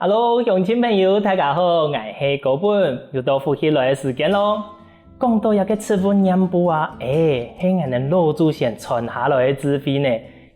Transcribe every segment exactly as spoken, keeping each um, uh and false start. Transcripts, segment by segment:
Hello，鄉親朋友，大家好，𠊎係高本，又到福氣來个時間咯。講到這个植物染布啊，欸，係𠊎等老祖先傳下來个智慧呢。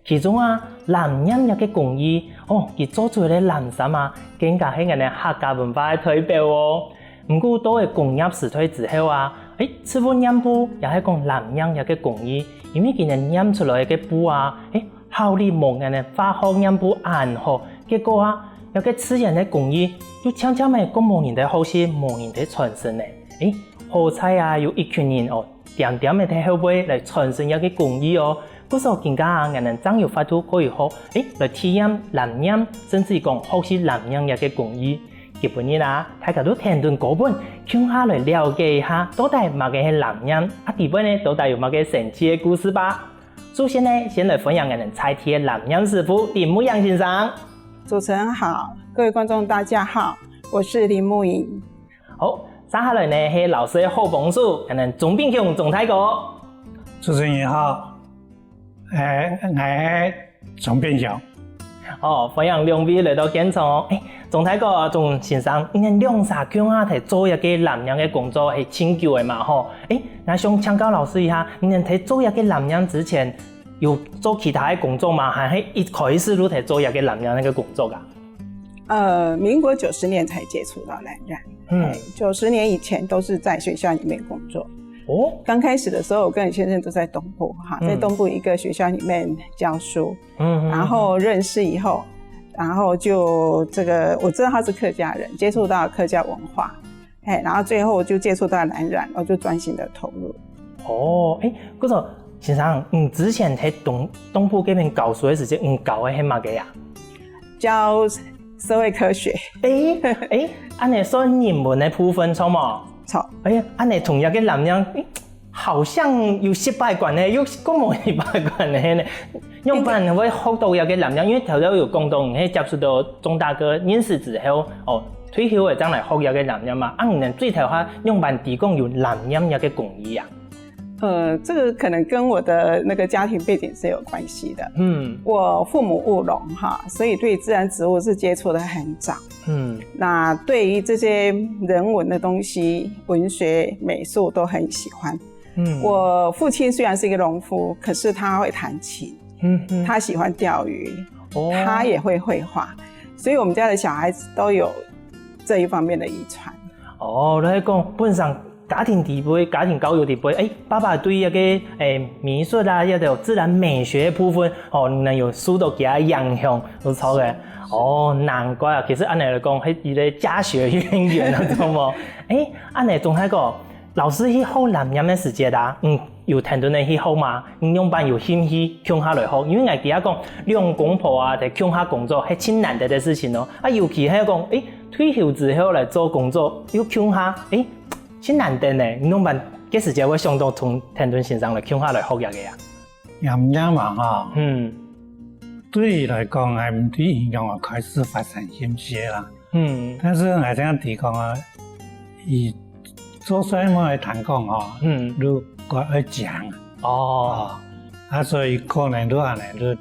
其中啊，藍染這个工藝，哦，佢做出來个藍衫啊，更加係𠊎等客家文化个代表哦。毋過到了工業時代之後啊，欸，植物染布也係講藍染這个工藝，因為佢等染出來个布啊，欸， 效率無𠊎等化學染布恁好，結果啊，這个自然个工藝又漸漸仔過無人在學習，無人在傳承呢。欸，好在啊，有一群人哦，恬恬仔在後背來傳承這个工藝哦。故所今下啊，𠊎等正有法度可以學，欸，來體驗藍染，甚至講學習藍染這个工藝。今晡日啊，大家都跈等高本，共下來了解一下，到底麼个係藍染，啊，底背呢，到底有麼个神奇个故事吧。 首先呢，先來歡迎𠊎等在地个藍染師傅林慕穎先生。主持人好，各位觀眾大家好，我是林慕穎。好，接下來呢係老師个好幫手，𠊎等鍾炳雄鍾大哥。主持人好，欸，𠊎係鍾炳雄。 哦，歡迎兩位來到現場哦。欸，鍾大哥啊，鍾先生，你等兩儕共下在做這个藍染个工作係盡久个嘛吼？欸，𠊎想請教老師一下，你等在做這个藍染之前，有做其他个工作嗎？還係一開始就在做這个藍染个工作啊？呃，民国九十年才接触到蓝染，嗯，九十年以前都是在学校里面工作。哦，刚开始的时候，我跟我先生都在东部哈，在东部一个学校里面教书，嗯，然后认识以后，然后就这个我知道他是客家人，接触到客家文化，嘿，然后最后就接触到蓝染，我就专心的投入。哦，欸，故所先生，你之前在东东部这边教书个时间，你教个系么个呀？教社会科学。欸欸，恁仔算人文个部分，错无？错。哎呀，恁仔同這个蓝染，欸， 好像有息息个關係，又過無息息个關係呢。仰般會學到這个藍染？因為頭先有講到，你係接觸到鍾大哥認識之後，哦，退休了正來學這个藍染嘛。啊，你等最頭下仰般知講有藍染這个工藝啊？呃，这个可能跟我的那个家庭背景是有关系的。嗯，我父母务农哈，所以对自然植物是接触的很早。嗯，那对于这些人文的东西，文学、美术都很喜欢。 嗯，我父亲虽然是一个农夫，可是他会弹琴，嗯嗯，他喜欢钓鱼，哦，他也会绘画，所以我们家的小孩子都有这一方面的遗传。哦，來講本身家庭底背、家庭教育底背，欸，爸爸對這个欸美術啊，這个自然美學部分，哦，能有受到佢个影響，不錯个。哦，難怪啊，其實恁仔來講，係一个家學淵源啊，知無？欸，恁仔鍾大哥， 老師去學藍染个時節啊，嗯，有跈等佢去學嗎？你仰般有興趣共下來學？因為𠊎知啊講，兩公婆啊，在共下工作係盡難得个事情哦。啊，尤其係講，欸，退休之後來做工作又共下，欸，盡難得呢。你仰般个時節會想到同跈等先生來共下來學這个啊？ 染染嘛哈，嗯，對佢來講，𠊎毋知佢仰般開始發生興趣啦。嗯，但是𠊎聽佢講啊，佢做事無愛聽講吼，嗯，就較愛講。哦，啊，所以可能就恁仔，就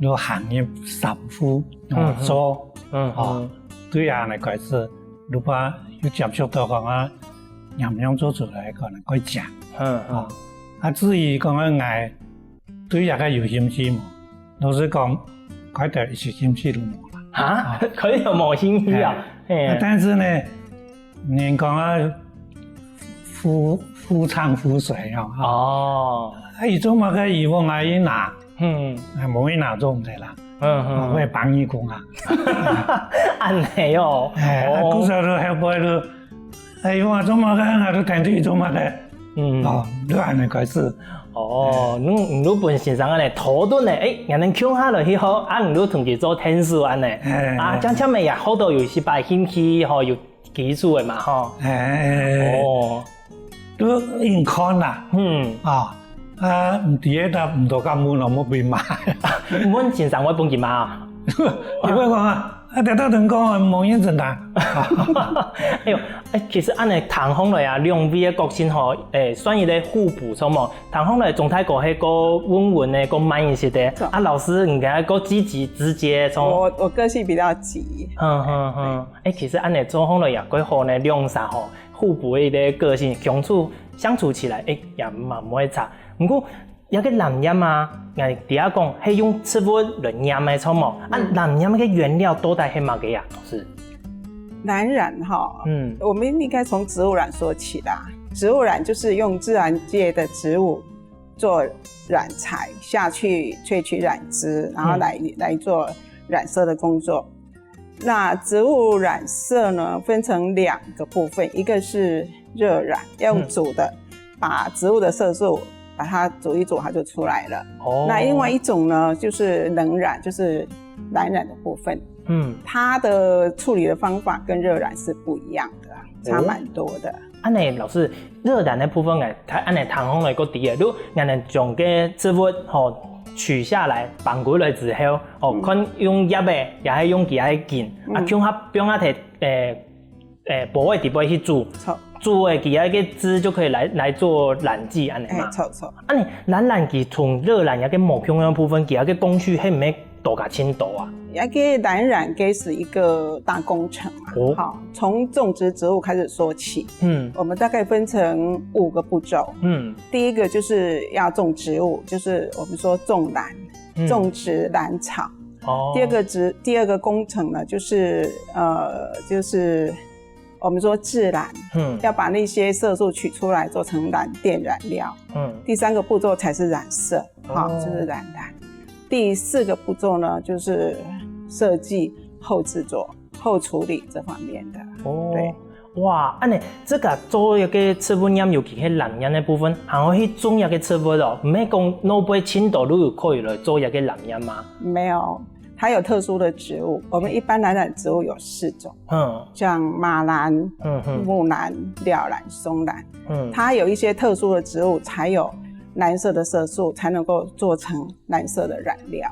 就行入衫褲，嗯，做，嗯，哦，對恁仔開始，就把又接觸到講啊，染染做出來可能較講，嗯，哦，啊，至於講啊，𠊎 對這个有興趣無？老實講，開頭一息興趣都無啦。哈？開頭無興趣啊？嘿。但是呢，人講啊，夫夫唱婦隨哦。哦。啊，佢做麼个佢問𠊎去拿，嗯，啊，無去拿做毋得啦。嗯嗯。𠊎會幫佢講啊。恁仔哦。哎，啊，故所都後背都 哎，𠊎做麼个，𠊎都跈等佢做麼个。嗯，哦，就恁仔開始。哦，你你就分先生恁仔拖等仔，哎，𠊎等共下來去學，啊，你就同佢做𢯭手恁仔。哎，啊，漸漸仔也學到有一息个興趣吼，有基礎个嘛吼。哎，哦，就用看啦。嗯，啊，啊，毋知个，毋多敢問咯，莫分罵。問先生會分佢罵啊？佢會講啊，啊，這兜人講無認真聽。哎喲，哎，其實恁樣聽下來啊，兩位个個性吼，哎，算一個互補，著無？聽下來，鍾大哥係較溫文个，較慢一息个，著。啊，老師你看較積極、直接，著。我，我個性比較急。哼哼哼，哎，其實恁樣做下來也較好呢，兩儕吼，互補个一個個性，相處，相處起來，哎，也嘛毋會差。毋過， 這個藍染啊，𠊎知啊講係用植物來染个，著無？啊，藍染个原料到底係麼个啊？是。藍染哈，嗯，我們應該從植物染說起啦。植物染就是用自然界的植物做染材下去萃取染汁，然後來，來做染色的工作。那植物染色呢，分成兩個部分，一個是熱染，要用煮的，把植物的色素把它煮一煮，它就出來了。哦。那另外一種呢，就是冷染，就是藍染的部分。嗯。它的處理的方法跟熱染是不一樣的，差蠻多的。恁樣，老師，熱染个部分𠊎，恁樣聽下來較知个，如果𠊎等將个植物吼取下來，放過來之後，哦，看用醃个，也係用其他个根，啊，共下放下忒，誒， 誒，玻璃底背去煮，著。煮个佢个汁就可以來，來做染劑恁樣嘛。哎，著，著。恁樣，藍染佢同熱染有个無共樣个部分，佢个工序係毋係多加盡多啊？這個藍染該是一個大工程啊，哦。好，從種植植物開始說起。嗯。我們大概分成五個步驟。嗯。第一個就是要種植物，就是我們說種藍，嗯。種植藍草。哦。第二個植，第二個工程呢，就是，呃，就是 我們說製藍，嗯。要把那些色素取出來做成藍靛染料。嗯。第三個步驟才是染色，哦。好，就是染藍。第四個步驟呢，就是設計後製作、後處理這方面的。哦。對。哇，恁樣，這個做一個植物染，尤其係藍染个部分，還愛去種一個植物哦，毋係講腦背盡多就可以來做一個藍染嗎？沒有， 它有特殊的植物，我們一般藍染植物有四種，嗯。像馬藍、嗯哼。木藍、蓯藍、松藍，嗯。它有一些特殊的植物才有藍色的色素，才能夠做成藍色的染料。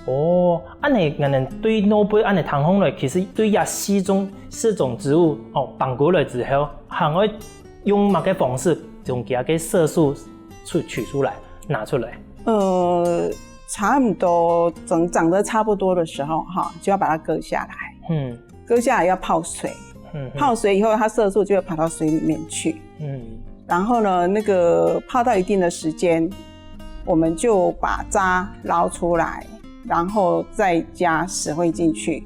哦，恁樣，恁樣對腦背恁樣聽下來，其實對這四種，四種植物，哦，放過來之後，還愛用麼个方式將佢个色素取，取出來，拿出來？呃， 差不多長，長得差不多的時候，哈，就要把它割下來。嗯。割下來要泡水。嗯，嗯。泡水以後，它色素就會跑到水裡面去。嗯。然後呢，那個泡到一定的時間，我們就把渣撈出來，然後再加石灰進去，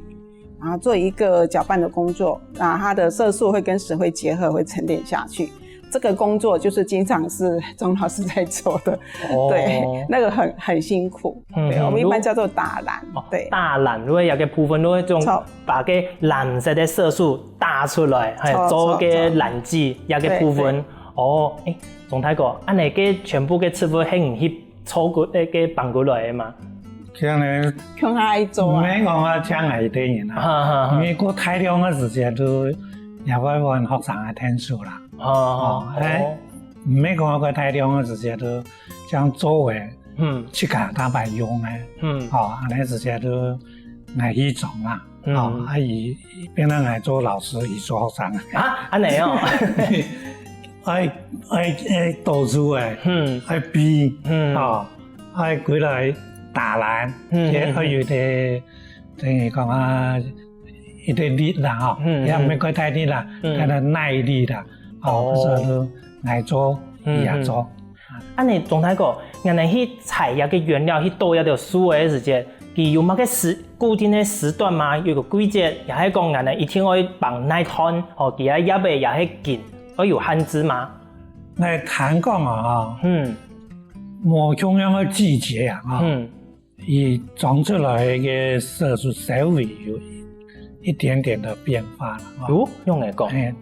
然後做一個攪拌的工作，那它的色素會跟石灰結合，會沉澱下去。 這個工作就是經常是鍾老師在做的，哦。對，那個很，很辛苦。嗯，對，我們一般叫做打藍，哦，對。打藍，因為有個部分，因為這種，著。把該藍色个色素打出來，嘿，著，做个藍劑，著，著。有個部分。對，對。哦，誒，鍾大哥，恁樣个全部个植物係你去 做過，誒，个放過來个嘛。這樣呢，共下來做啊。毋免講啊，像𠊎一個人啊，哈，哈，哈。因為過大量个時間都也會分學生來𢯭手啦。哦，哦，誒，哦。毋免講過大量个時間都像做个，嗯。自家打擺用个，嗯。哦，恁樣時間都𠊎去種啦。 嗯。哦，啊，佢，佢變成𠊎做老師，佢做學生。啊，恁樣哦。愛，愛，愛到處誒，嗯。愛比，嗯。哦，愛過來打藍，嗯，嗯，嗯。也愛有一個，等於講啊，一個力啦，吼，嗯，嗯。也毋係過大力啦，嗯。佢个耐力啦，哦，哦。所以說𠊎做，嗯，佢也做。嗯。 恁樣鍾大哥，𠊎等去採這個原料，去倒這條樹个時節，佢有麼个時，固定个時段嗎？有個季節，也係講𠊎等一定愛放哪段，吼，佢个葉仔也係緊，愛有限制嗎？來談講啊，吼，嗯。無共樣个季節啊，吼，嗯。佢長出來个色素稍微有一點點的變化了，吼。有，用來講。嘿，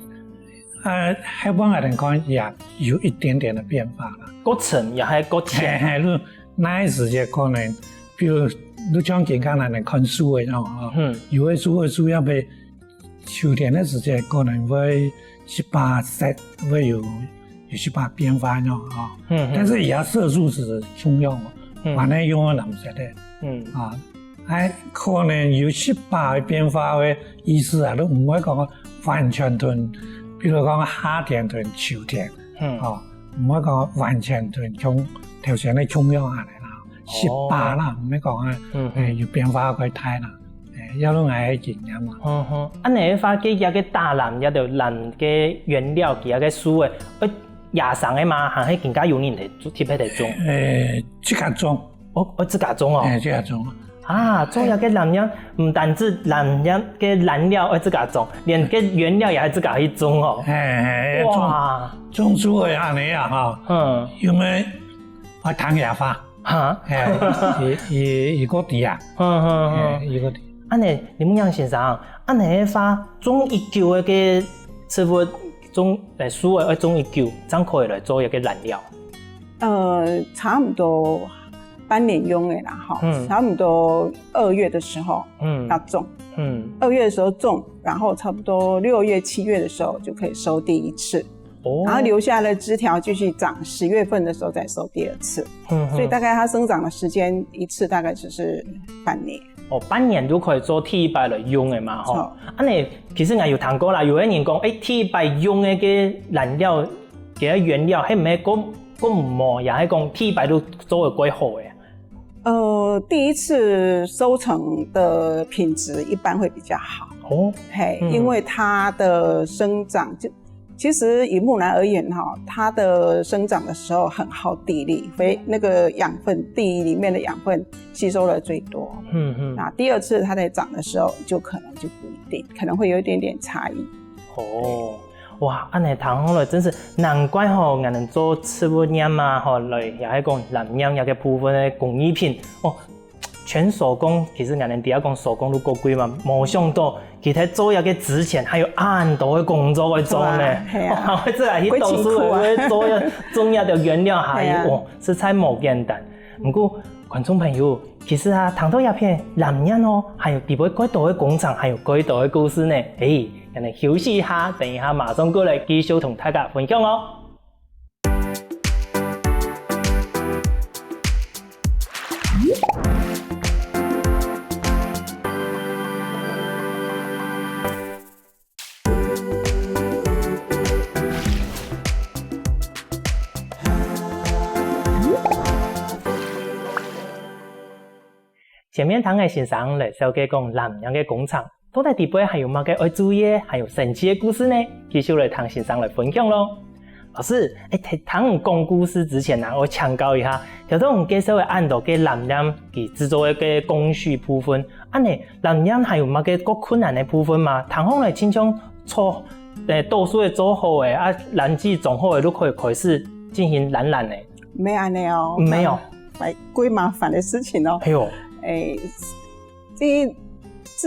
呃，後尾𠊎等看也有一點點的變化啦。過深也係過淺。嘿，嘿，就那一時節可能，比如，就像今天𠊎等看樹个樣啊，嗯。有个樹个樹葉會，秋天个時節可能會一把色，會有，有一把變化樣啊。嗯，嗯。但是佢个色素係共樣个，嗯。反正用个藍色个，嗯。啊，但可能有十八个變化个意思啊，都毋會講完全同，比如講夏天同秋天，嗯。哦，毋會講完全同像頭先个共樣恁樣啦，十八啦，毋會講啊，嗯，嗯。誒，有變化過大啦，誒，要用來个經驗嘛。嗯哼，恁樣个話，這个打藍，這个藍个原料，佢个樹仔，會野生个嗎？還係更加有人來特別來種？誒，自家種。 哦，哦，自家種哦。誒，自家種。啊，做這个藍染，毋單止藍染个染料愛自家種，連个原料也愛自家去種哦。誒，誒，種，哇。種出來恁樣啊，哈。嗯。有無愛聽野話？哈？誒，佢，佢，佢个底啊。嗯，嗯，嗯。誒，佢个底。恁樣，林木陽先生，恁樣个話，種已久个个植物，種，誒，樹仔愛種已久，正可以來做一个染料。 呃，差不多半年用个啦，哈，嗯。差不多二月的時候，嗯。要種。嗯。二月的時候種，然後差不多六月、七月的時候就可以收第一次。哦。然後留下的枝條繼續長，十月份的時候再收第二次。嗯哼。所以大概它生長的時間一次大概就是半年。哦，半年就可以做第一擺來用个嘛，吼。著。恁樣，其實𠊎有聽過啦，有个人講，誒，第一擺用个个染料 佢个原料，係毋係過，過無，也係講第一擺就做得過好个？呃，第一次收成的品質一般會比較好。哦。嘿，嗯。因為它的生長，就，其實以木藍而言哈，它的生長的時候很耗地力，所以那個養分，地裡面的養分吸收了最多。嗯，嗯。那第二次它在長的時候，就可能就不一定，可能會有一點點差異。哦。 哇，恁樣聽下來，真係難怪吼，𠊎等做植物染啊，吼，來，也係講藍染這个部分个工藝品，哦，全手工，其實𠊎等知講手工就較貴嘛，無想到，其實做這个之前還有恁多个工作愛做呢。係啊，係啊。哇，這下去讀書个，會辛苦啊。愛做這，種這个原料，還有，係啊。哦，實在無簡單。毋過，觀眾朋友， 其實啊，聽到這片藍染哦，還有底背蓋多个工程，還有蓋多个故事呢。誒，𠊎等休息一下，等一下馬上過來繼續同大家分享哦。 前面聽个先生來紹介講藍染个工程，到底底背還有麼个愛注意个，還有神奇个故事呢？繼續來聽先生來分享咯。老師，誒，聽，聽你講故事之前啊，𠊎請教一下，頭先你介紹个恁多个藍染佢製作个个工序部分，恁樣藍染還有麼个較困難个部分嗎？聽講來親像做，誒，多數个做好个，啊，藍染種好个，就可以開始進行染染呢？ 沒恁樣哦。沒有。哎，蠻麻煩的事情哦。哎喲。哎，這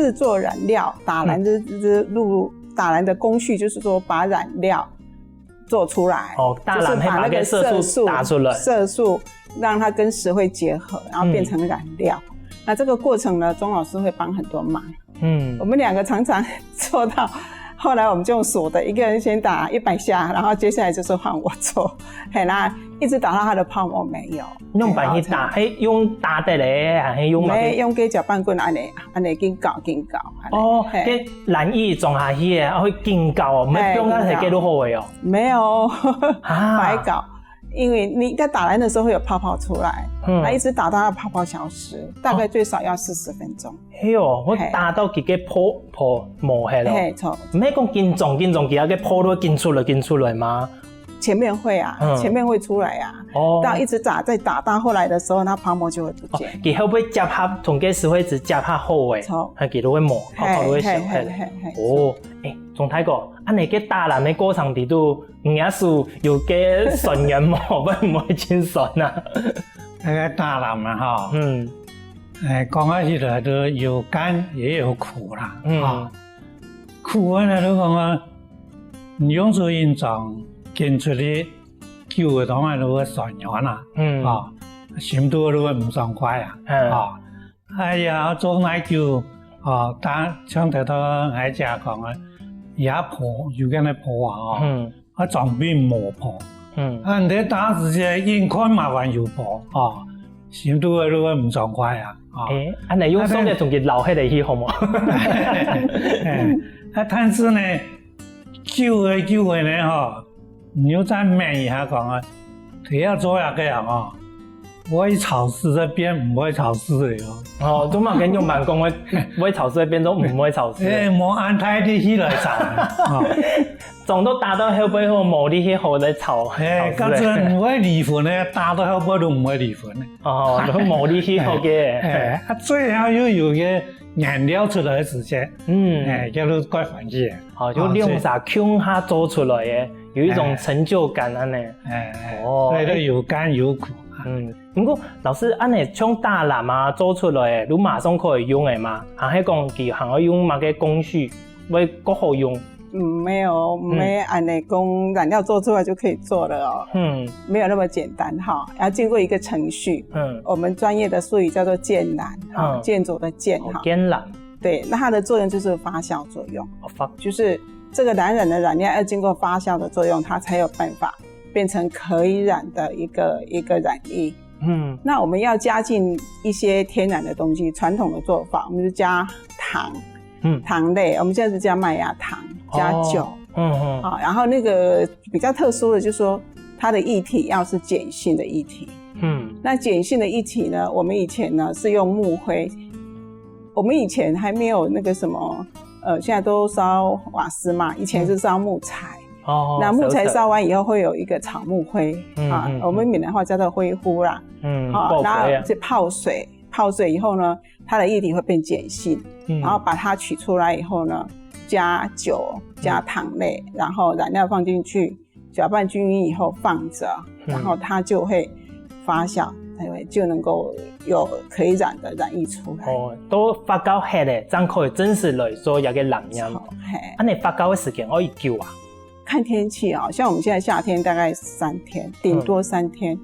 製作染料，打藍的，嗯。這，這路，打藍的工序就是說把染料做出來，哦，打藍就是把那個係把該色素打出來。色素，色素讓它跟石灰結合，然後變成染料。嗯。那這個過程呢，鍾老師會幫很多忙。 嗯。我們兩個常常做到，後來我們就用數的，一個人先打一百下，然後接下來就是換我做。嘿，那一直打到它的泡沫沒有。用板去打，嘿，然後才，嘿，用打的咧，還是用麼个？沒，用該攪拌棍恁樣，恁樣緊攪，緊攪，恁樣。哦，嘿。該藍染種下去个，啊，會緊攪哦，毋係放到該就好个哦。嘿，緊攪。沒有，啊。白攪。因為你在打藍的時候會有泡泡出來，嗯。那一直打到它的泡泡消失，大概最少要四十分鐘。哦。 係哦，會打到佢个泡，泡無忒咯。嘿，著。毋係講緊撞緊撞，佢个泡都緊出來緊出來嗎？前面會啊，嗯。前面會出來啊。哦。到一直打，再打到後來的時候，那泡沫就會不見。哦，佢會毋會結合，同該石灰質結合好誒？著。啊，佢都會無，泡泡都會消忒。嘿，嘿，嘿，嘿，哦，誒，鍾大哥，恁樣个打藍个過程裡肚，你个手有該痠軟無？會毋會真痠啊？那個打藍啊，吼。嗯。 誒，講起來都有甘也有苦啦，嗯。啊，苦个呢，就講啊，你用手緊撞，緊出力，久个當然就會痠軟啦，嗯。啊，心肚就會毋爽快啊，嗯。啊，哎呀，做恁久，啊，但像頭頭𠊎姐講个，也破，有个人破啊，哦。嗯。 啊，裝備無破。嗯。啊，你在打之前，緊看嘛還有破，哦。心肚个就會毋爽快啊。哦。誒，恁樣用手个從佢撈起來去好無？誒，啊，但是呢，久个久个呢，吼，你又再愐一下講啊，佢要做那個啊，吼，會炒事个變毋會炒事个哦。哦，做麼个用慢講會，會炒事个變做毋會炒事个？誒，無安排你去來炒啊。哦。 撞到打到後背後，無力去好來炒，誒，炒事个。到時毋會離婚个，打到後背都毋會離婚个。哦，都無力去好个。誒，啊，最後又有一個原料出來个時間，嗯。誒，叫做蓋歡喜个。哦，就兩儕共下做出來个，有一種成就感恁樣。誒，誒，哦，所以都有甘有苦。嗯，不過老師，恁樣像打籃啊做出來个，就馬上可以用个嘛？還係講佢還要用麼个工序，會較好用？ 嗯，沒有，嗯。沒恁樣講，染料做出來就可以做了哦。嗯。沒有那麼簡單哈，要經過一個程序。嗯。我們專業的術語叫做建染，哈，嗯。建築的建，哦，哈。建染。對，那它的作用就是發酵作用。哦，發。就是這個藍染的染料要經過發酵的作用，它才有辦法變成可以染的一個，一個染液。嗯。那我們要加進一些天然的東西，傳統的做法，我們就加糖。 嗯。糖類，我們現在是加麥芽糖，加酒。哦。嗯，嗯。啊，然後那個比較特殊的，就是說它的液體要是鹼性的液體。嗯。那鹼性的液體呢，我們以前呢是用木灰，我們以前還沒有那個什麼，呃，現在都燒瓦斯嘛，以前是燒木材。嗯。哦，那木材燒完以後會有一個草木灰，嗯，啊，嗯，我們閩南話叫做灰麩啦。嗯，啊，爆水啊。然後就泡水，泡水以後呢， 它的液體會變鹼性，嗯。然後把它取出來以後呢，加酒、加糖類，嗯。然後染料放進去，攪拌均勻以後放著，嗯。然後它就會發酵，它會，就能夠有可以染的染液出來。哦，都發酵忒了，正可以正式來做一個染染。著，嘿。恁樣發酵个時間愛幾久啊？看天氣哦，像我們現在夏天大概三天，頂多三天。嗯。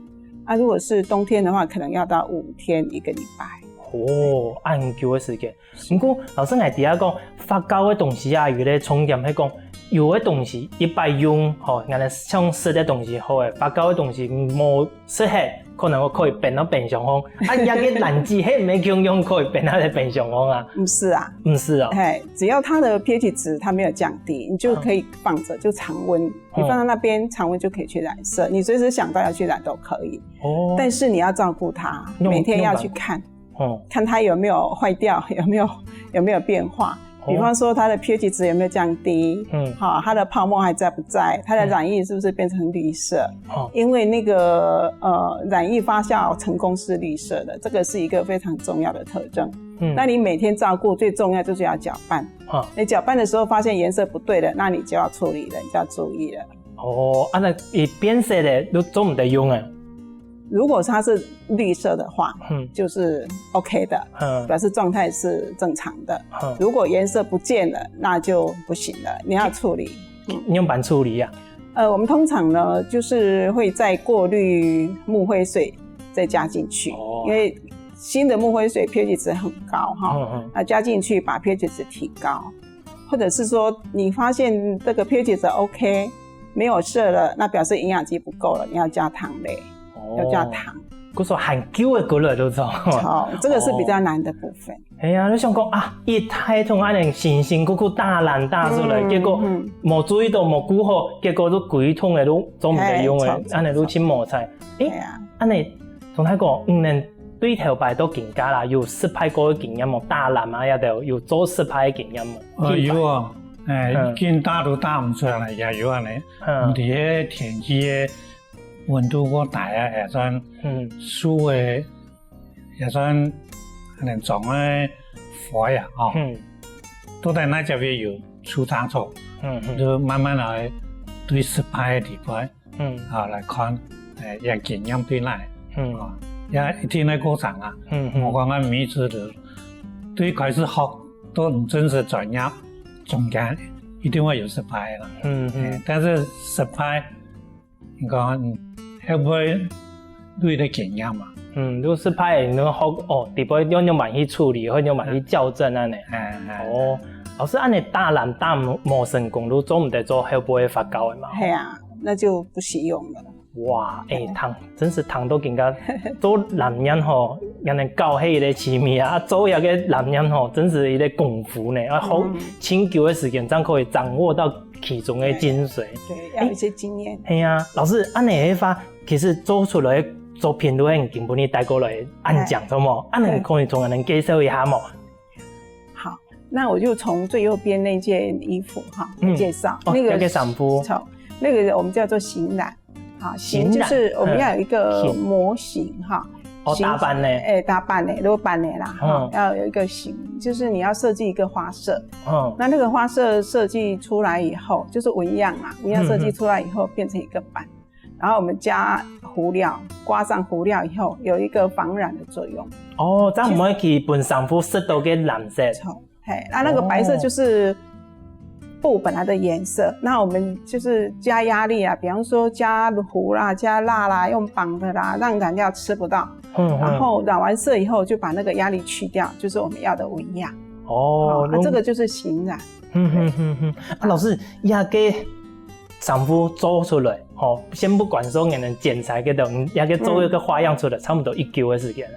啊，如果是冬天的話，可能要到五天，一個禮拜。哦，恁久个時間。 毋過，老師，𠊎知啊講，發酵个東西啊，有个重點係講，有个東西一擺用，吼，𠊎等像食个東西好誒，發酵个東西無食忒，可能會可以冰到冰箱項。啊，這個染劑係毋係共樣可以冰到冰箱項啊？毋係啊。毋係哦。嘿，只要它的pH值它沒有降低，你就可以放著，就常溫。你放在那邊，常溫就可以去染色，你隨時想到要去染都可以。哦。但是你要照顧它，用，每天要去看。用板 哦。看它有沒有壞掉，有沒有，有沒有變化。哦。比方說它的pH值有沒有降低，嗯。哈，它的泡沫還在不在，它的染液是不是變成綠色？嗯。哦。因為那個，呃，染液發酵成功是綠色的，這個是一個非常重要的特徵。嗯。那你每天照顧，最重要就是要攪拌。哦。你攪拌的時候發現顏色不對了，那你就要處理了，你就要注意了。哦，啊，該佢變色了，就做毋得用啊。 如果它是綠色的話，嗯。就是OK的，嗯。表示狀態是正常的。嗯。如果顏色不見了，那就不行了，你要處理。仰般處理啊？呃，我們通常呢，就是會再過濾木灰水，再加進去，哦。因為新的木灰水pH值很高哈，嗯，嗯。那加進去把pH值提高。 或者是說你發現這個pH值OK，沒有色了，那表示營養劑不夠了，你要加糖類，哦。要加糖。故所還久个過來都做。好，這個是比較難的部分。哦。哎呀，你想講啊，一大桶恁樣辛辛苦苦打藍打出來，嗯，結果嗯。無注意到，無顧好，結果都規桶个都做毋得用个，嘿，錯，錯，恁樣都真無彩。誒，係啊。恁樣，總來講，嗯，恁樣 對頭擺到今下啦，有失敗過个經驗無？打藍啊，也都有做失敗个經驗無？哦，有哦，誒，嗯。緊打都打毋出來，也有恁樣。嗯。毋知該天氣个溫度過大啊，也算，嗯。樹个，也算恁樣種个花啊，吼。嗯。到底哪隻位有出差錯，嗯，嗯。就慢慢來對失敗个地方。 嗯。啊，來看，誒，這經驗對哪，嗯。啊，也一定个過程啊。嗯，嗯。無講啊，每一次都對開始學到你正式專業，中間一定會有失敗啦。嗯，嗯。誒，但是失敗，你講，嗯，會毋會累積經驗嘛？嗯，就失敗，你就學，哦，底背要仰般去處理，或仰般去校正恁樣。誒，誒。哦，老師，恁樣打藍打無，無成功，就做毋得做後背个發酵个嘛？係啊，那就不適用了。哇，欸，聽，真係聽到今下做藍染吼，恁樣搞係一個趣味啊，啊做這個藍染吼，真係一個功夫呢，啊好，嗯。盡久个時間正可以掌握到其中个精髓。對，要有一些經驗。係啊，老師，恁樣个話，其實做出來个作品都係你今晡日帶過來恁靚，著無？恁樣可以同𠊎等介紹一下無？好，那我就從最右邊那件衣服哈，嗯。介紹。哦，那個，那個衫褲。好，那個我們叫做型染。好，型就是我們要有一個模型哈。型染。嗯。哦，形，打扮呢？欸，打扮呢，如果扮呢啦，哈，嗯。要有一個形，就是你要設計一個花色。嗯。那那個花色設計出來以後，就是紋樣嘛，紋樣設計出來以後變成一個版。嗯，嗯。 然後我們加糊料，掛上糊料以後，有一個防染的作用。哦，這樣毋會去分衫褲食到个藍色。著，嘿，那那個白色就是布本來的顏色，哦。那我們就是加壓力啊，比方說加糊啦、加蠟啦、用綁的啦，讓染料吃不到。嗯，嗯。然後染完色以後，就把那個壓力去掉，就是我們要的紋樣。哦，啊，這個就是型染。嗯，嗯，嗯，嗯。啊，老師，這個衫褲做出來，吼，先不管說你能剪裁个等，這個做一個花樣出來，嗯。差不多幾久个時間啊？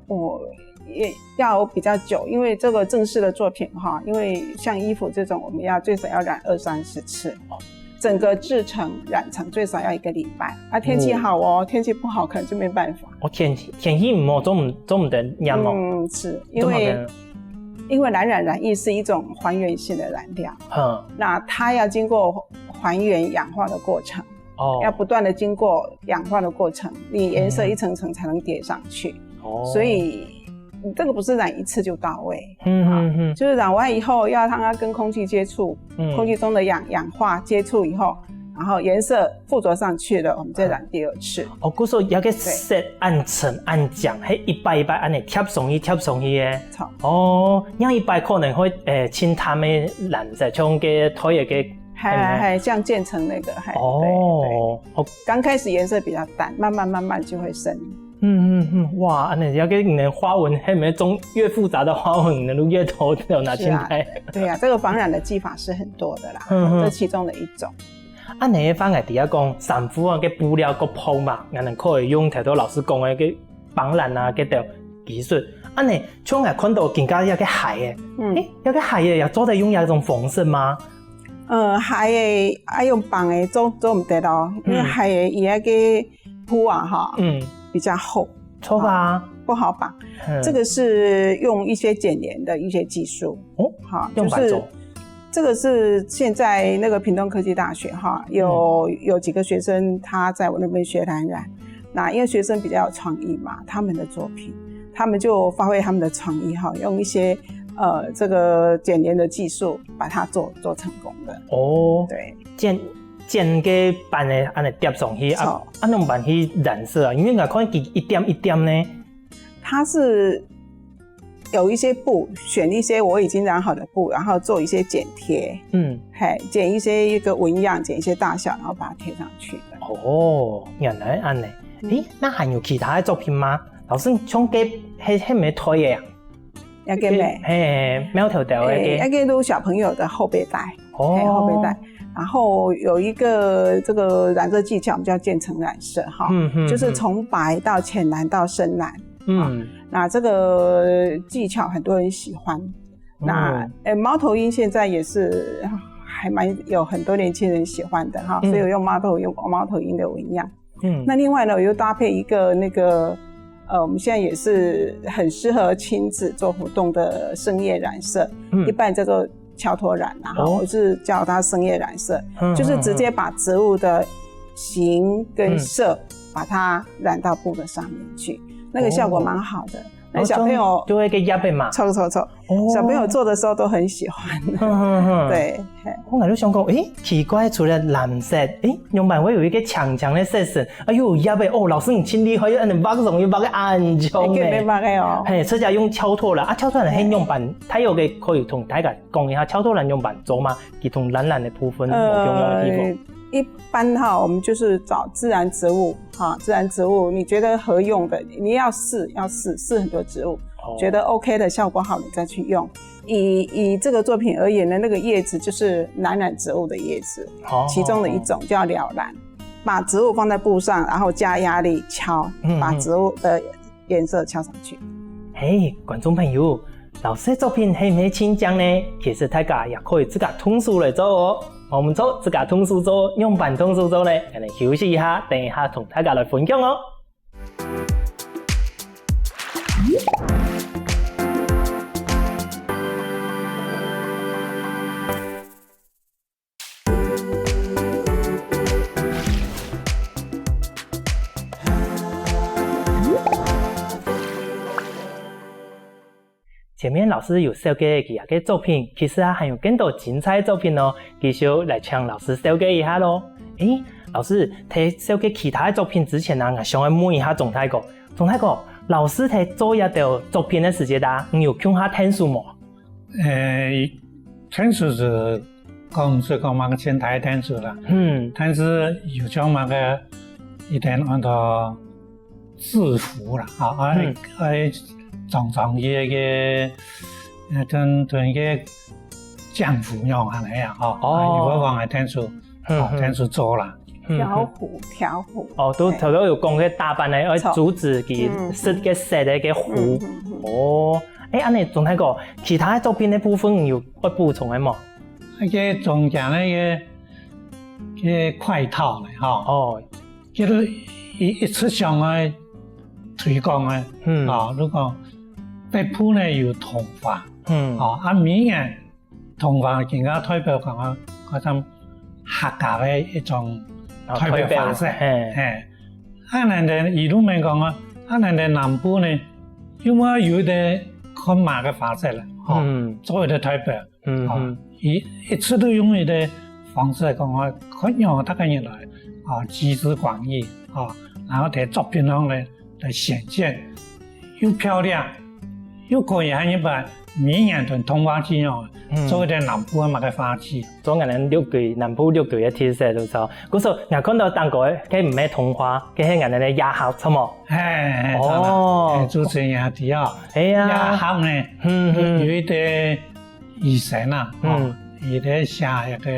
哦，也要比較久，因為這個正式的作品哈，因為像衣服這種，我們要最少要染二三十次。哦。整個製成、染成最少要一個禮拜。啊，天氣好哦，哦。天氣不好可能就沒辦法。哦，天氣，天氣毋好，做毋，做毋得染哦。嗯，是，因為，做毋得。因為藍染染液是一種還原性的染料，嗯。那它要經過還原氧化的過程。 哦。要不斷地經過氧化的過程，你顏色一層層才能疊上去。嗯。哦。所以，嗯，這個不是染一次就到位。嗯，啊，嗯，嗯。就是染完以後，要讓它跟空氣接觸，嗯。空氣中的氧，氧化接觸以後，然後顏色附著上去了，我們再染第二次。哦，故所這個色恁深恁靚，係一擺一擺恁樣貼上去，貼上去个。著。哦，這樣一擺可能會，欸，盡淡个藍色，像該台个 係，係，係，像漸層那個，係，哦。對，對。哦。剛開始顏色比較淡，慢慢慢慢就會深。嗯，嗯，嗯，哇，恁樣，這個你的花紋，係毋係種越複雜的花紋，你的路越多，有拿進來。是啊，對啊，這個防染的技法是很多的啦，嗯，嗯。這其中的一種。啊，你个方案底下講，衫褲啊，个布料个鋪嘛，𠊎等可以用頭頭老師講个个 綁染啊，該兜技術。恁樣，像𠊎看到今下這個鞋仔，嗯。欸，這個鞋仔也做得用這種方式嗎？呃，鞋仔愛用綁个做，做毋得哦，因為，嗯。鞋仔佢該個布啊，哈，嗯。比較厚，著啊。啊，不好綁。嗯。這個是用一些剪黏的一些技術。哦，哈，用板做。就是 這個是現在那個屏東科技大學哈，有，嗯。有幾個學生他在我那邊學藍染，那因為學生比較有創意嘛，他們的作品，他們就發揮他們的創意哈，用一些，呃，這個剪黏的技術把它做，做成功的。哦，對。剪，剪个板仔恁樣疊上去，啊，著。啊，仰般去染色啊？因為𠊎看佢一點一點呢。它是 有一些布，選一些我已經染好的布，然後做一些剪貼。嗯。嘿，剪一些一個紋樣，剪一些大小，然後把它貼上去的。哦，原來恁樣。嗯。欸，那還有其他的作品嗎？老師，像該，係，係毋係袋仔啊？那個咩？嘿，貓頭頭那個。欸，那個都小朋友的後背帶。哦。嘿，後背帶。然後有一个這個染色技巧，我們叫漸層染色哈，嗯，嗯，就是從白到淺藍到深藍。嗯。啊，那這個技巧很多人喜歡。那，嗯。呃，貓頭鷹現在也是還蠻有很多年輕人喜歡的哈，嗯。所以我用貓頭，用貓頭鷹的紋樣。嗯。那另外呢，我又搭配一个那个，呃，我们现在也是很适合亲子做活动的深夜染色，嗯。一般叫做敲托染啊，哈，哦。我是叫它深夜染色，嗯，就是直接把植物的形跟色，嗯。把它染到布的上面去，那个效果蛮好的。哦。 那小朋友，哦，就，就會个葉仔嘛。著，著，著。哦。小朋友做的時候都很喜歡。哼，哼，哼。對，嘿。𠊎就想講，欸，奇怪，除了藍色，欸，仰般會有一個青青个色素？哎喲，葉仔，哦，老師你盡厲害，恁樣畫容易畫个恁靚呢。這個無畫个哦。嘿，這下用敲托染，啊，敲托染係仰般，大約个可以同大家講一下，敲托染仰般做嗎？佢同藍染个部分無共樣个地方。呃，一般哈，我們就是找自然植物，哈，自然植物，你覺得合用的，你要試，要試，試很多植物，哦。覺得OK的，效果好，你再去用。以，以這個作品而言呢，那個葉子就是藍染植物的葉子，哦。其中的一種叫蓼藍。把植物放在布上，然后加壓力敲，嗯，把植物的颜色敲上去。嘿，觀眾朋友，老師个作品係毋係盡靚呢？其實大家也可以自家動手來做哦。無毋著，自家動手做，仰般動手做呢？𠊎等休息一下，等一下同大家來分享哦。 前面老師有紹介佢个作品，其實啊還有更多精彩作品哦，繼續來請老師紹介一下咯。誒，老師，在紹介其他个作品之前啊，𠊎想愛問一下鍾大哥，鍾大哥，老師在做這兜作品个時節啊，你有共下𢯭手無？誒，𢯭手係講係講麼个前台个𢯭手啦，嗯，但是有像麼个一點安到 制服啦，啊，愛，嗯，愛裝裝佢个，呃，同，同个制服樣恁樣啊，吼，哦，啊，有个講愛𢯭手，嗯，哦，𢯭手做啦。嗯，調服，調服。哦，都頭頭有講个打扮个，愛組織佢，嗯，設計設計个服。嗯，嗯，嗯。哦，誒，恁樣鍾大哥，其他个作品个部分有愛補充个無？該个中間該个，个快套呢，吼。哦， 其實一，一直想愛推廣个，嗯，啊，如果北部呢有桐花，嗯，啊，啊，每年桐花更加代表講啊，好像客家个一種，啊，代表花色，代表，嘿。嘿。啊，恁樣一路面講啊，啊，恁樣南部呢，又愛有一個看馬个花色了，吼，嗯，做一個代表。 嗯，啊，嗯。佢一直都用佢个方式來講啊，看讓大家人來，啊，集思廣益，啊，然後在作品上呢，來顯現，又漂亮，又可以和日本每年同桐花一樣，嗯，做一個南部个麼个花季。做𠊎等六堆，南部六堆个特色，就著。故所，𠊎看到頂高个，該毋係桐花，該係𠊎等个夜合，著無？嘿，嘿，著啦。哦。嘿，主持人也知哦。係啊。夜合呢，嗯，嗯。有，有一個 醫生啊，嗯，佢在寫一個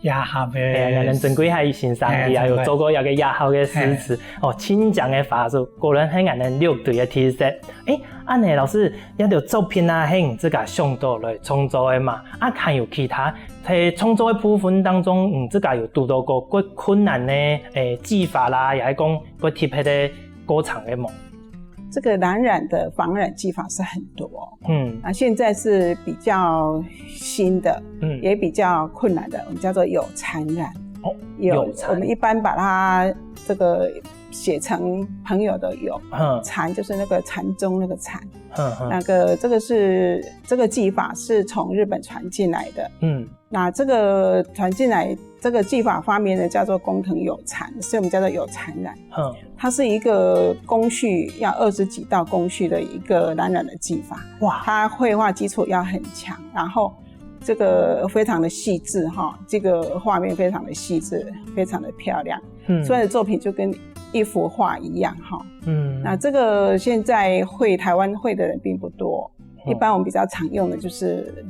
夜合个，哎呀，𠊎等曾貴海先生，哎，佢也有做過一個夜合个詩詞，哦，盡靚个花束，果然係𠊎等六堆个特色。誒，恁樣老師，這兜作品啊，係你自家想到來創作个嘛？啊，還有其他在創作个部分當中，你自家有堵到過較困難个，誒，技法啦，也係講較特別个過程个無？ 這個藍染的仿染技法是很多，嗯，那現在是比較新的，嗯，也比較困難的，我們叫做有纏染。哦，有，有纏。我們一般把它這個寫成朋友的友，嗯，纏就是那個禪宗那個禪。嗯，嗯。那個，這個是，這個技法是從日本傳進來的。嗯。 那這個傳進來，這個技法發明的叫做工藤有纏，所以我們叫做有纏染。嗯。它是一個工序，要二十幾道工序的一個藍染的技法。哇。它繪畫基礎要很強，然後這個非常的細緻哈，這個畫面非常的細緻，非常的漂亮。嗯。所以作品就跟一幅畫一樣哈。嗯。那這個現在會，台灣會的人並不多，嗯。一般我們比較常用的就是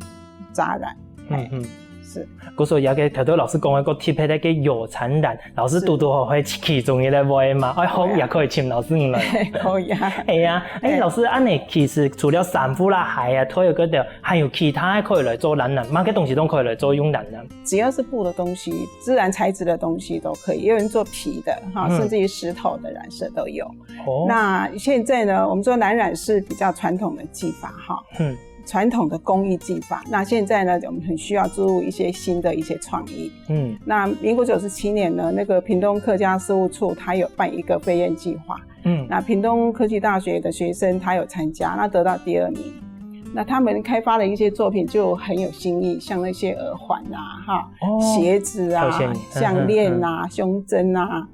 紮染。 嗯，嗯。是。故所這個頭頭老師講个，該特別个有纏染，老師堵堵好係其中一個位嘛，愛學也可以請老師你來。可以啊。係啊，誒，老師，恁樣其實除了衫褲啦、鞋啊、拖鞋該兜，還有其他个可以來做藍染，麼个東西都可以來做用藍染。只要是布的東西，自然材質的東西都可以，也有人做皮的哈，嗯。甚至於石頭的染色都有。哦。那現在呢，我們說藍染是比較傳統的技法哈，嗯。 傳統的工藝技法。那現在呢，我們很需要注入一些新的一些創意。嗯。那民國九十七年呢，那個屏東客家事務處它有辦一個飛燕計畫。嗯。那屏東科技大學的學生他有參加，那得到第二名。那他們開發的一些作品就很有新意，像那些耳環啊，哈，哦，鞋子啊，頭線，項鏈啊，嗯，嗯，嗯。胸針啊，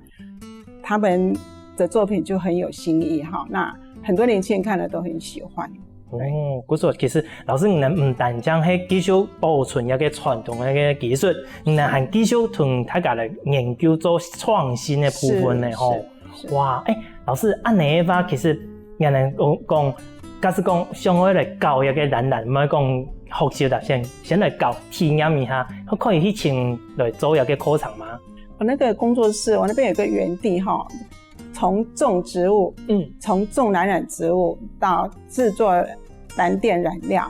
他們的作品就很有新意哈，那很多年輕人看了都很喜歡。哦，故所其實老師你等毋單淨係繼續保存這個傳統个技術，你等還繼續同大家來研究做創新个部分呢，是，吼。是，是。哇，誒，老師，恁樣个話，其實𠊎等講，講，假使講想愛來教這個藍染，毋好講學習啦，先，先來教體驗一下，可以去請來做這個課程嗎？我那个工作室，我那边有个园地哈，从种植物，嗯，从种染染植物到制作蓝靛染料，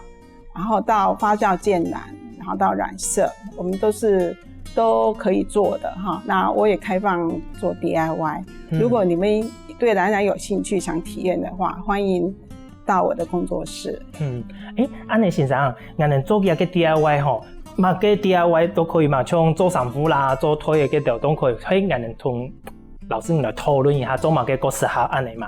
然后到发酵建染，然后到染色，我们都是都可以做的哈。那我也开放做 D I Y，嗯，如果你们对染染有兴趣，想体验的话，欢迎到我的工作室。嗯，誒，恁呢先生，恁呢做个个 D I Y 吼，麼个 D I Y 都可以嘛，像做衫褲啦，做袋个个都可以，可以恁呢同老師你來討論一下，做麼个个適合恁呢嘛？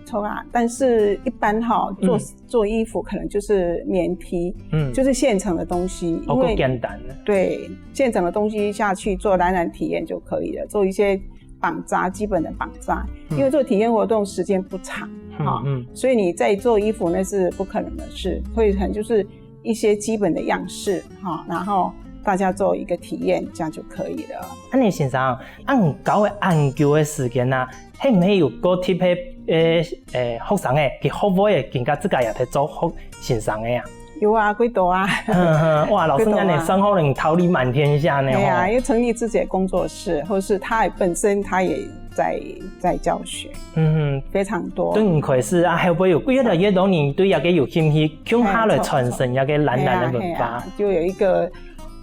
错啊，但是一般哈，做、嗯、做衣服可能就是棉T，嗯，就是现成的东西，哦，因为简单的，对，现成的东西下去做染染体验就可以了，做一些绑扎，基本的绑扎，嗯，因为做体验活动时间不长，嗯，哈，嗯，所以你在做衣服那是不可能的事，所以可能就是一些基本的样式哈，然后大家做一个体验，这样就可以了。恁呢先生，恁搞个恁久个时间啊，係毋係有个特別个誒學生誒，佢學會誒，更加自家也在做學先生誒啊？有啊，幾多啊！哇，老師恁呢算可能桃李滿天下呢。对啊，因为成立自己的工作室，或是他本身他也在在教学，嗯，非常多。對，開始啊，會不會有越來越多人對這个有興趣，共下來傳承這个藍藍的文化？就有一个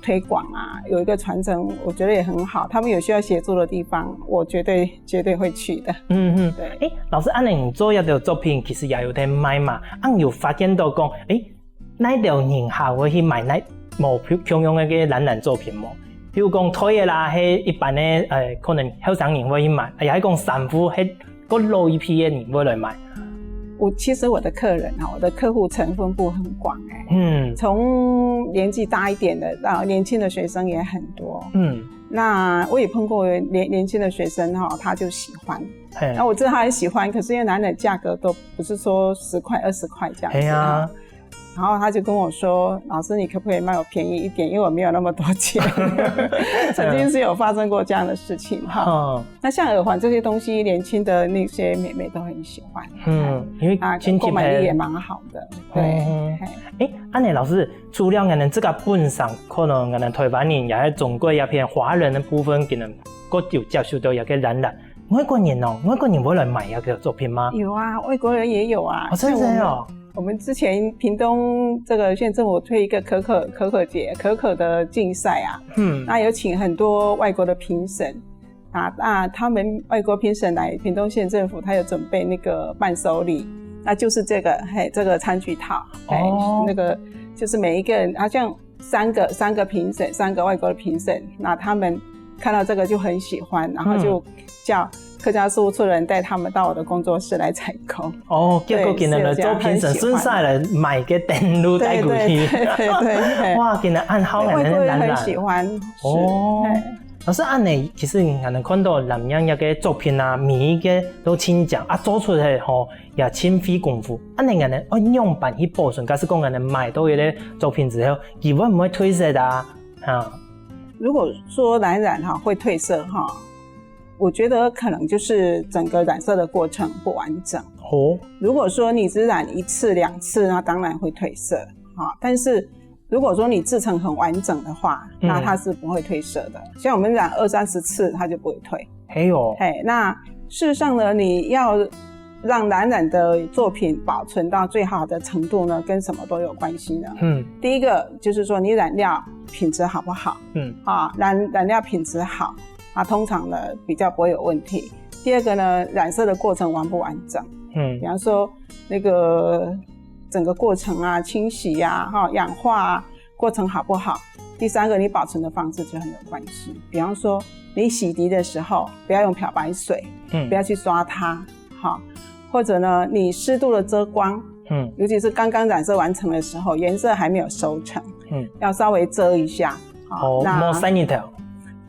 推广啊，有一个传承，我觉得也很好。他们有需要协助的地方，我绝对绝对会去的。嗯嗯，对。誒，老師，恁呢你做這个作品，其實也有在賣嘛，恁有發現到講，誒， 哪兜人較會去買哪無共樣个个藍藍作品無？比如講袋仔啦，係一般个，呃，可能後生人會去買，也係講衫褲，係較老一輩个人會來買。我其实我的客人啊，我的客户层分布很广哎，嗯，从年纪大一点的到年轻的学生也很多，嗯，那我也碰过年年轻的学生哈，他就喜欢，那我知道他很喜欢，可是因为蓝染价格都不是说十块二十块这样子，哎呀，然后他就跟我说：“老师，你可不可以卖我便宜一点？因为我没有那么多钱。”曾经是有发生过这样的事情哈。那像耳环这些东西，年轻的那些妹妹都很喜欢，嗯，因为啊，购买力也蛮好的。对，哎，安妮老师，除了我们这个本身，可能我们台湾人也在中国一片华人的部分，可能更有接触到一个染染。外国人哦，外国人会来买一个作品吗？有啊，外国人也有啊，哦，真的哦。 我们之前屏东这个县政府推一个可可可可节可可的竞赛啊，嗯，那有请很多外国的评审啊，那他们外国评审来屏东县政府，他有准备那个伴手礼，那就是这个嘿这个餐具套，哎，那个就是每一个人好像三个三个评审，三个外国的评审，那他们看到这个就很喜欢，然后就叫 客家事务处的人带他们到我的工作室来采购。哦，结果今日来做评审，顺势来买个等路带过去。对对对，哇，今日恁好，外国人很喜欢。哦，老师，安妮其实你能看到蓝染一个作品啊，每一个都亲讲啊，做出来吼也亲费功夫。安妮安妮，哦，样板去保存，假使讲安妮买到一个作品之后，佢会毋会褪色啊？啊，如果说蓝染哈会褪色哈， 我觉得可能就是整个染色的过程不完整。哦，如果说你只染一次两次，那当然会褪色啊。但是如果说你制成很完整的话，那它是不会褪色的。像我们染二三十次，它就不会褪。还有，嘿，那事实上呢，你要让蓝染的作品保存到最好的程度呢，跟什么都有关系呢。嗯，第一个就是说你染料品质好不好？嗯，啊，染染料品质好， 啊，通常呢比较不会有问题。第二个呢，染色的过程完不完整？嗯，比方说那个整个过程啊，清洗呀、哈，氧化啊，过程好不好？第三个，你保存的方式就很有关系。比方说，你洗涤的时候不要用漂白水，嗯，不要去抓它，哈，或者呢，你适度的遮光，嗯，尤其是刚刚染色完成的时候，颜色还没有收成，嗯，要稍微遮一下。哦，莫晒日头。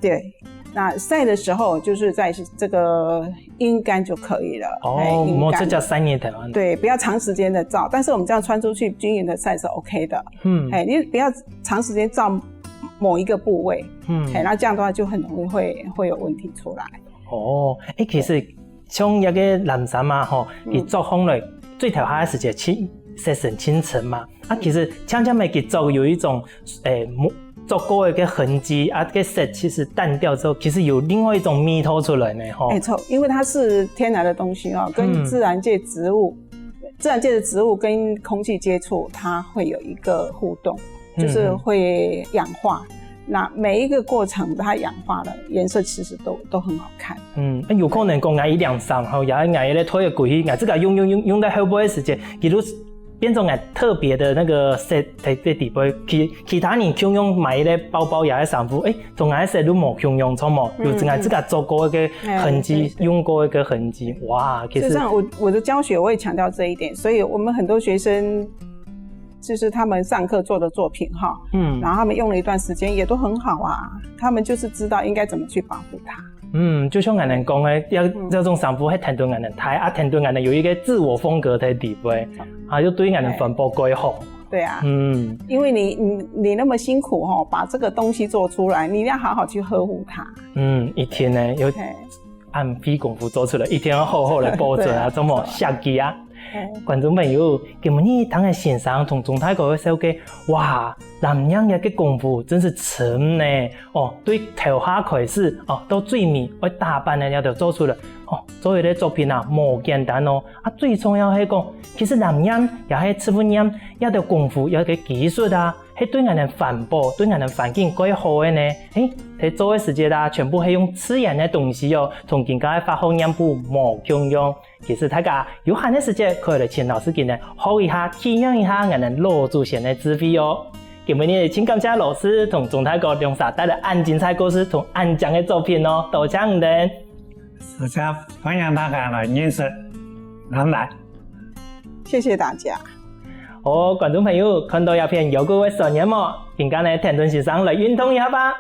对， 那晒的时候就是在这个阴干就可以了。哦，莫直接晒日头啊。对，不要长时间的照，但是我们这样穿出去均匀的晒是 OK 的。嗯，哎，你不要长时间照某一个部位，嗯，哎，那这样的话就很容易会会有问题出来。哦，哎，其实像一个蓝衫啊，吼，佢着上来最头下个时节清，色水清澈嘛， 啊，其实漸漸个佢就有一种，诶，模，著過个痕跡啊，个色其實淡掉之後，其實有另外一種味道出來呢，吼。沒錯，因為它是天然的東西哦，跟嗯。自然界植物，自然界的植物跟空氣接觸，它會有一個互動，就是會氧化。嗯哼。那每一個過程它氧化了，顏色其實都，都很好看。嗯，有可能講𠊎一兩上吼，也𠊎咧推个過去，𠊎自家用用用用到後背个時節，佢就變成𠊎特別的那個色在在底背，其其他人共樣買个包包也係衫褲，誒，同𠊎个色都無共樣，著無？有自家自家著過个痕跡，嗯，對，對。用過个痕跡，哇，其實事實上，我我的教學我也強調這一點，所以我們很多學生就是他們上課做的作品哈，嗯。然後他們用了一段時間也都很好啊，他們就是知道應該怎麼去保護它。 嗯，就像𠊎等講个，要，嗯。這種衫褲係跈等𠊎等大，啊，跈等𠊎等有一個自我風格在底背，啊，又對𠊎等環保較好。對啊，嗯。因為你，你，你那麼辛苦吼，把這個東西做出來，你一定要好好去呵護它。嗯，一定呢，有，嘿。恁費功夫做出來，一定要好好來保存啊，對啊，著無？對啊。惜佢啊。嘿。觀眾朋友，今晡日聽个先生同鍾大哥个紹介，哇，藍染這個功夫真係深呢。 哦，對頭下開始，哦，到最尾愛打扮个這兜做出來，哦，做一個作品啊，無簡單哦。啊，最重要係講，其實藍染也係植物染，這兜功夫，這個技術啊，係對𠊎等環保、對𠊎等環境較好个呢。誒，在做个時節啦，全部係用自然个東西哦，同今下个化學染布無共樣。 其實大家有閒个時節，可以來請老師今日學一下，體驗一下𠊎等老祖先个智慧哦。今晡日盡感謝老師同鍾大哥兩儕帶來恁精彩故事同恁靚个作品哦，多謝你等。多謝，歡迎大家來認識藍染。謝謝大家。好，觀眾朋友，看到這片有句話說得無？今下呢，跈等先生來運動一下吧。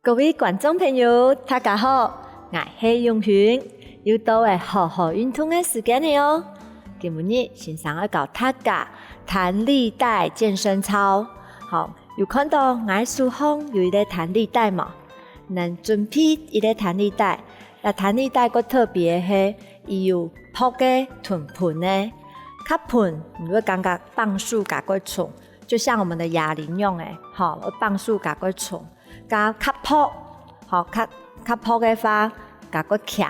各位觀眾朋友，大家好，𠊎係永勳，又到了好好運動个時間了哦。今晡日先生愛教大家彈力帶健身操。好，有看到𠊎手項有一個彈力帶無？你準備一個彈力帶，這彈力帶較特別个係，佢有薄个同繃个，較繃你會感覺放手較較重，就像我們的啞鈴樣誒，吼，會放手較較重。 加較薄，吼，較較薄个話，加較輕，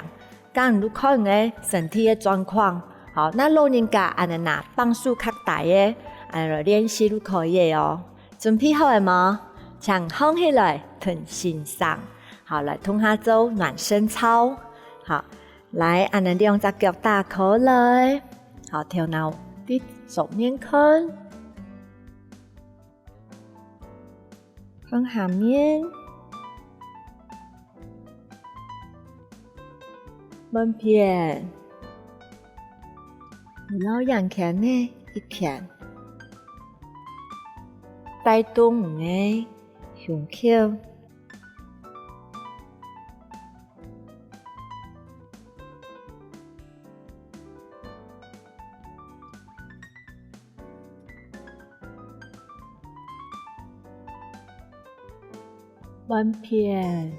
加你看你个身體个狀況，吼，若老人家恁仔拿磅數較低个，恁仔來練習就可以个哦。準備好了無？請䟘起來，同先生，好，來同下做暖身操，好，來，恁仔兩隻腳打開來，好，頭腦對左面看。 看下面。換片。你摎眼前个一片，帶動你个胸口。 換片。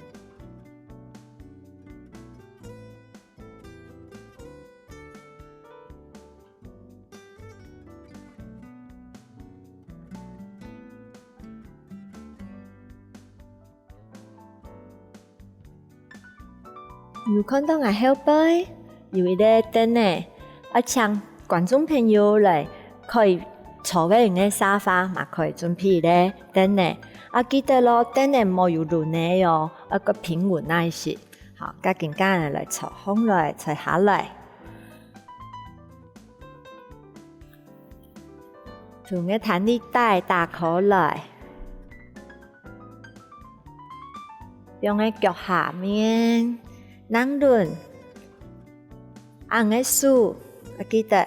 有看到𠊎後背有一個凳仔，愛請觀眾朋友來可以坐个人个沙發，嘛可以準備一個凳仔。啊，記得咯，凳仔毋好有輪仔哦，愛較平穩那一些。好，該緊緊來坐䟘來，坐下來。 同个彈力帶打開來，放个腳下面，躝輪，恁个手，愛記得，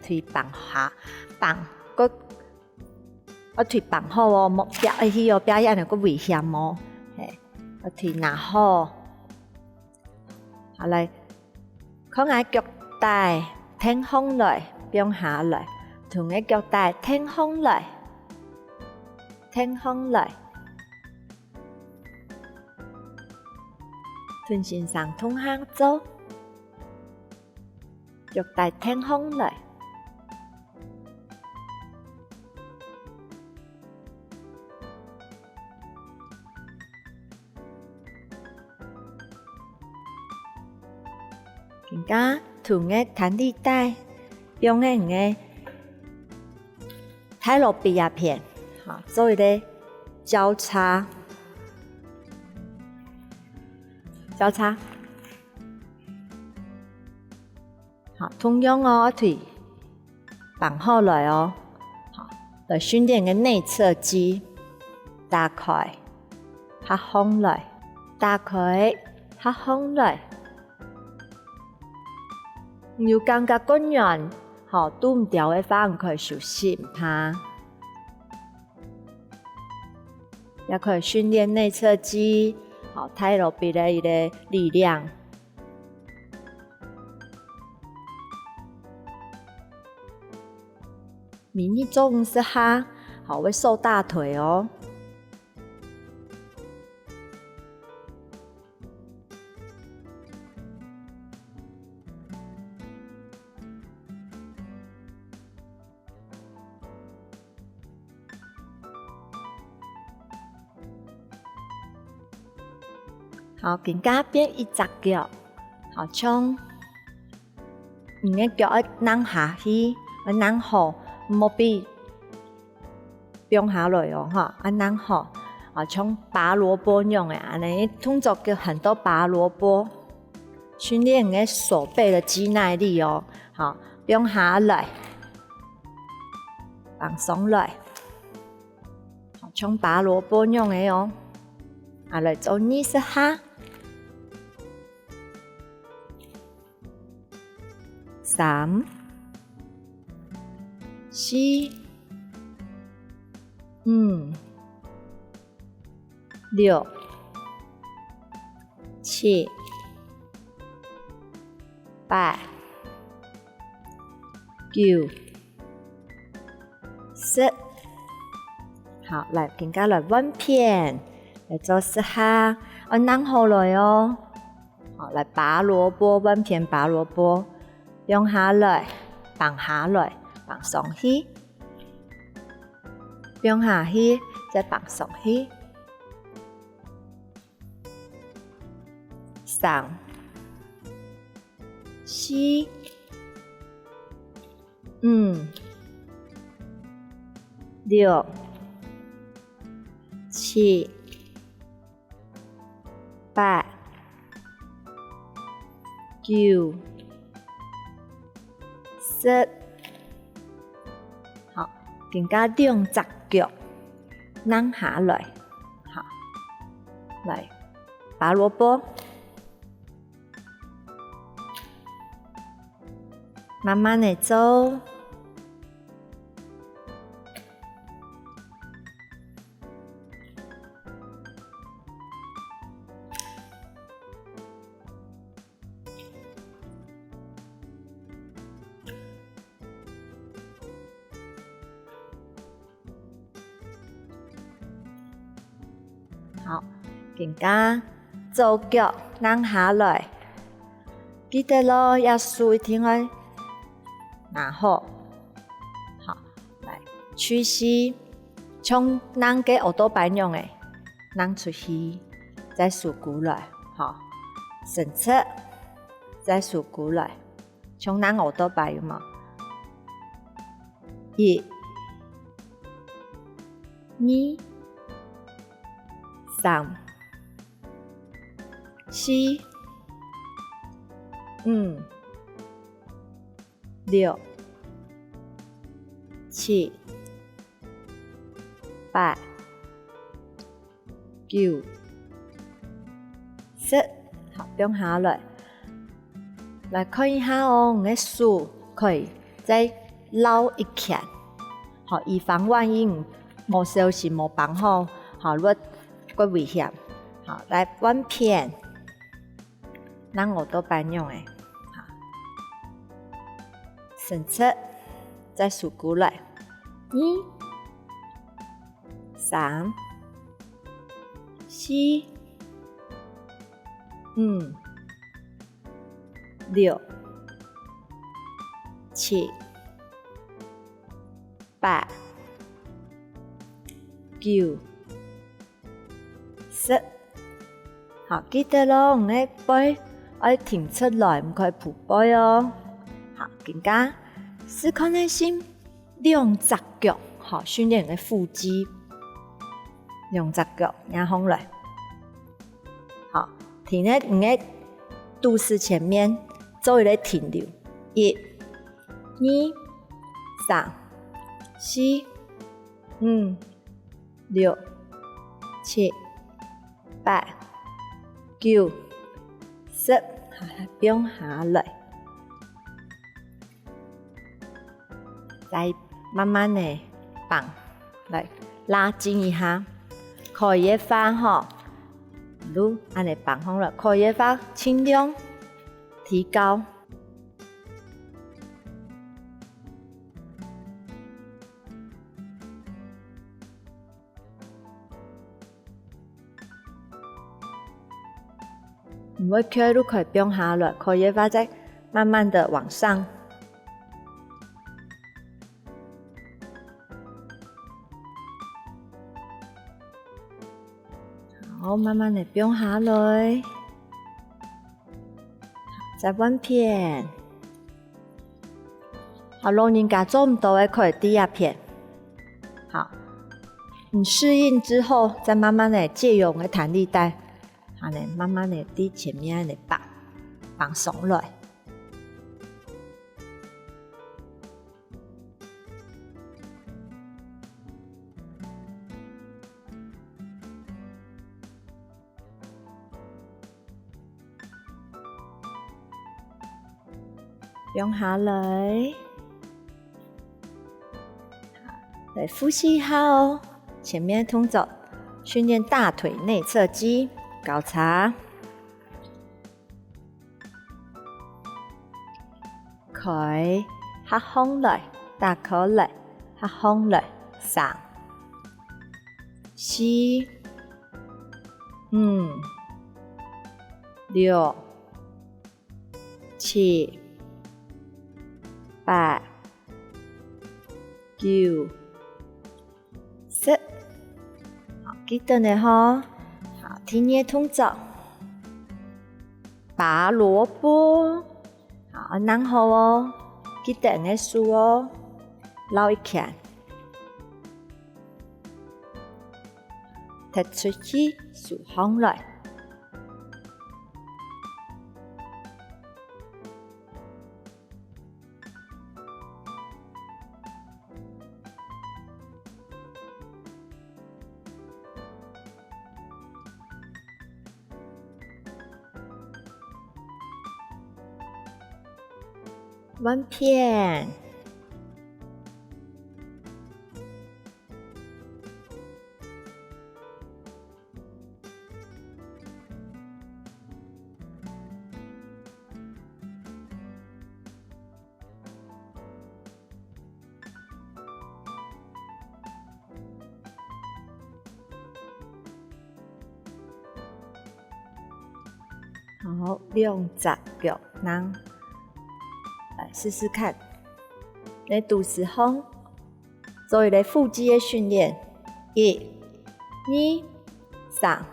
腿放下，放，个，愛腿放好哦，莫蹛下去哦，蹛下恁樣較危險哦。嘿，愛腿拿好。好，來， 看𠊎腳底，挺䟘來，放下來，同个腳底挺䟘來，挺䟘來。同先生同下做，腳底挺䟘來。 今下同个彈力帶，放个大蘿蔔這片，好，做一個交叉，交叉。 好，同樣哦，腿放好來哦。好，來訓練个內側肌，打開，合䟘來，打開，合䟘來。有感覺較軟，好，堵毋著个話，你可以休息，毋怕。也可以訓練內側肌，好，大蘿蔔个一個力量。 每日做五十下，好，會瘦大腿哦。 好，今下變一隻腳，好，像你个腳愛䟘下去，愛䟘好，莫分放下來哦，哈，愛䟘好，啊，像拔蘿蔔樣个，恁呢動作叫喊做拔蘿蔔，訓練你个手背个肌耐力哦，好，放下來，放上來。 好，像拔蘿蔔樣个哦。啊，來做二十下。三、四、五、六、七、八、九、 十。好，來，今下來換片，來做十下，愛䟘好來哦。好，來拔蘿蔔，換片拔蘿蔔，放下來，放下來，放上去，放下去，再放上去。三、四、 五、六、七、八、九、十。好，今下兩隻腳䟘下來。好，來，拔蘿蔔。 慢慢仔做。 好，今下左腳䟘下來，記得咯，這手一定愛拿好。好，來，趨勢，像䟘个奧多拜樣仔，䟘出去，再收歸來，好，伸直，再收歸來。 像䟘奧多拜有無？一、二、三、四、五、六、七、八、 九、十，好，放下來。來看一下哦，你个手可以再繞一圈。好，以防萬一你無小心無綁好，好，會較危險。好，來換片。 䟘奧多拜樣仔，哈。伸直，再收過來。二、三、四、五、六、七、八、九、十。好，記得咯，你个背愛挺直來，毋可以匍背哦。好，今下試看个先兩隻腳，好，訓練你个腹肌。兩隻腳擎䟘來。好，停在你个肚屎前面，做一個停留。一、二、三、四、五、六、七、八、九、十，好，放下來。再慢慢个放，來拉筋一下。可以个話吼，就恁呢放䟘來，可以个話盡量提高。 毋會翹就可以放下來，可以个話再慢慢的往上。好，慢慢的放下來。再換片。 好，老人家做毋到个可以第二片。好，你適應之後，再慢慢的借用个彈力帶，好呢，慢慢的對前面个放，放鬆來。 放下來。來複習一下哦，前面个動作，訓練大腿內側肌，交叉。 開，合䟘來，打開來，合䟘來，三、四、五、六、七、八、九、 十。好，記得呢吼。好，第二動作，拔蘿蔔。好，恁好哦，記得你个手哦，繞一圈，踢出去，收䟘來。 換片。 好，兩隻腳㧯。來試試看。你肚屎䟘，做一個腹肌个訓練。一、二、三、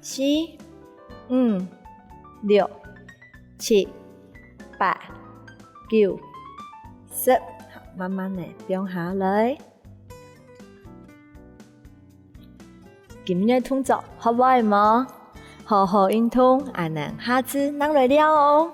四、五、六、七、八、九、十。好，慢慢个放下來。 今日个動作學會無？好好運動，恁樣下次正來尞哦。